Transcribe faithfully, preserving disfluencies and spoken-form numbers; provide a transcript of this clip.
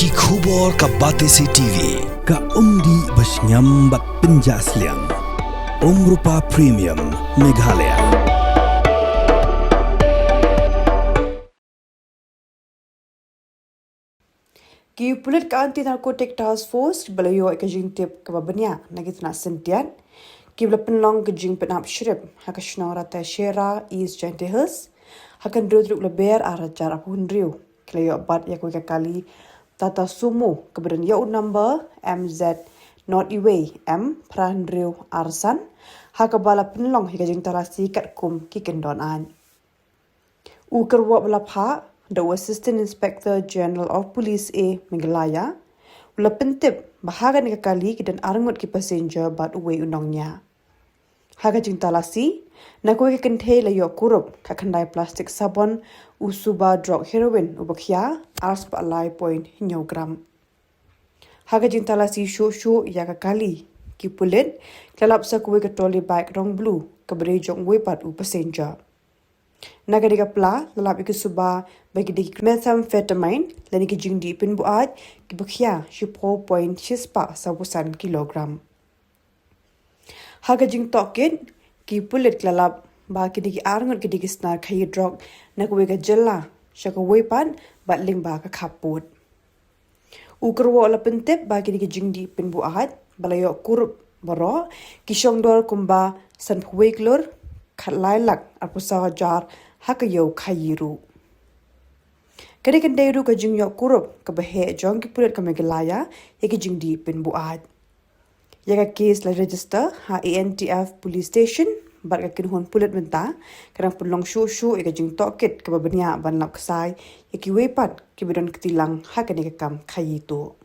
Ki khubor ka Batesi T V, ka umdih ba shngiam bad pynjah sliang. Umrupa Premium, Meghalaya. Ki pulit ka Anti Narcotic Task Force ba la ïoh ïa ka jingtip kaba bniah na ki tnat syntiat, ki ba la pynlong ka jingpynap shrip ha ka shnong Ratashree, East Jaintia Hills, ha ka kynroi tarik Lber ar hajar arphew hynriew, ki la ïoh bat ïa kawei ka kali Tata Sumo kaba don ïa u number M Z not iwei M phra hynriew ar san, ha kaba la pynlong ïa ka jingtalasi katkum ki kyndon aiñ. U kyrwoh ba la phah da u Assistant Inspector General of Police A Meghalaya u la pyntip ba ha kane ka kali ki don arngut ki passenger bad uwei u nongñiah. Ha ka jingtalasi, na kawei ka kynthei la ïoh kurup ka khyndai plastik sabon, u suba drok heroin uba khia, ar spah lai point hynñiew gram. Ha ka jingtalasi shuh shuh ïa ka kali, ki pulit ki la lap sa kawei ka trolley bag rong blue kaba dei jong uwei pat u passenger. Na kane ka pla la lap ïa ki suba ba ki dei ki methamphetamine lane ki jingdih pynbuaid kiba khia shiphew point shispah sawphew san kilogram. Ha ka jingtohkit, ki pulit ki la lap ba ki dei ki arngut ki dei ki snar khaïi drok na kawei ka jylla sha kawei pat bad lyngba ka khappud. U kyrwoh u la pyntip ba ki dei ki jingdih pynbuaid ba la ïoh kurup baroh ki shong dor kumba sanphew wei klur khatlai lak arphew saw hajar ha ka ïew khaïi ruh. Ka dei kane ruh ka jingïoh kurup kaba heh jong ki pulit ka Meghalaya ïa ki jingdih pynbuaid. Ïa ka case la register ha A N T F Police Station bad ka kynhun pulit mynta ka dang pynlong shuh shuh ïa ka jingtohkit kaba bniah ban lap ksai ïa kiwei pat kiba don kti lang ha kane ka kam khaïi tuh.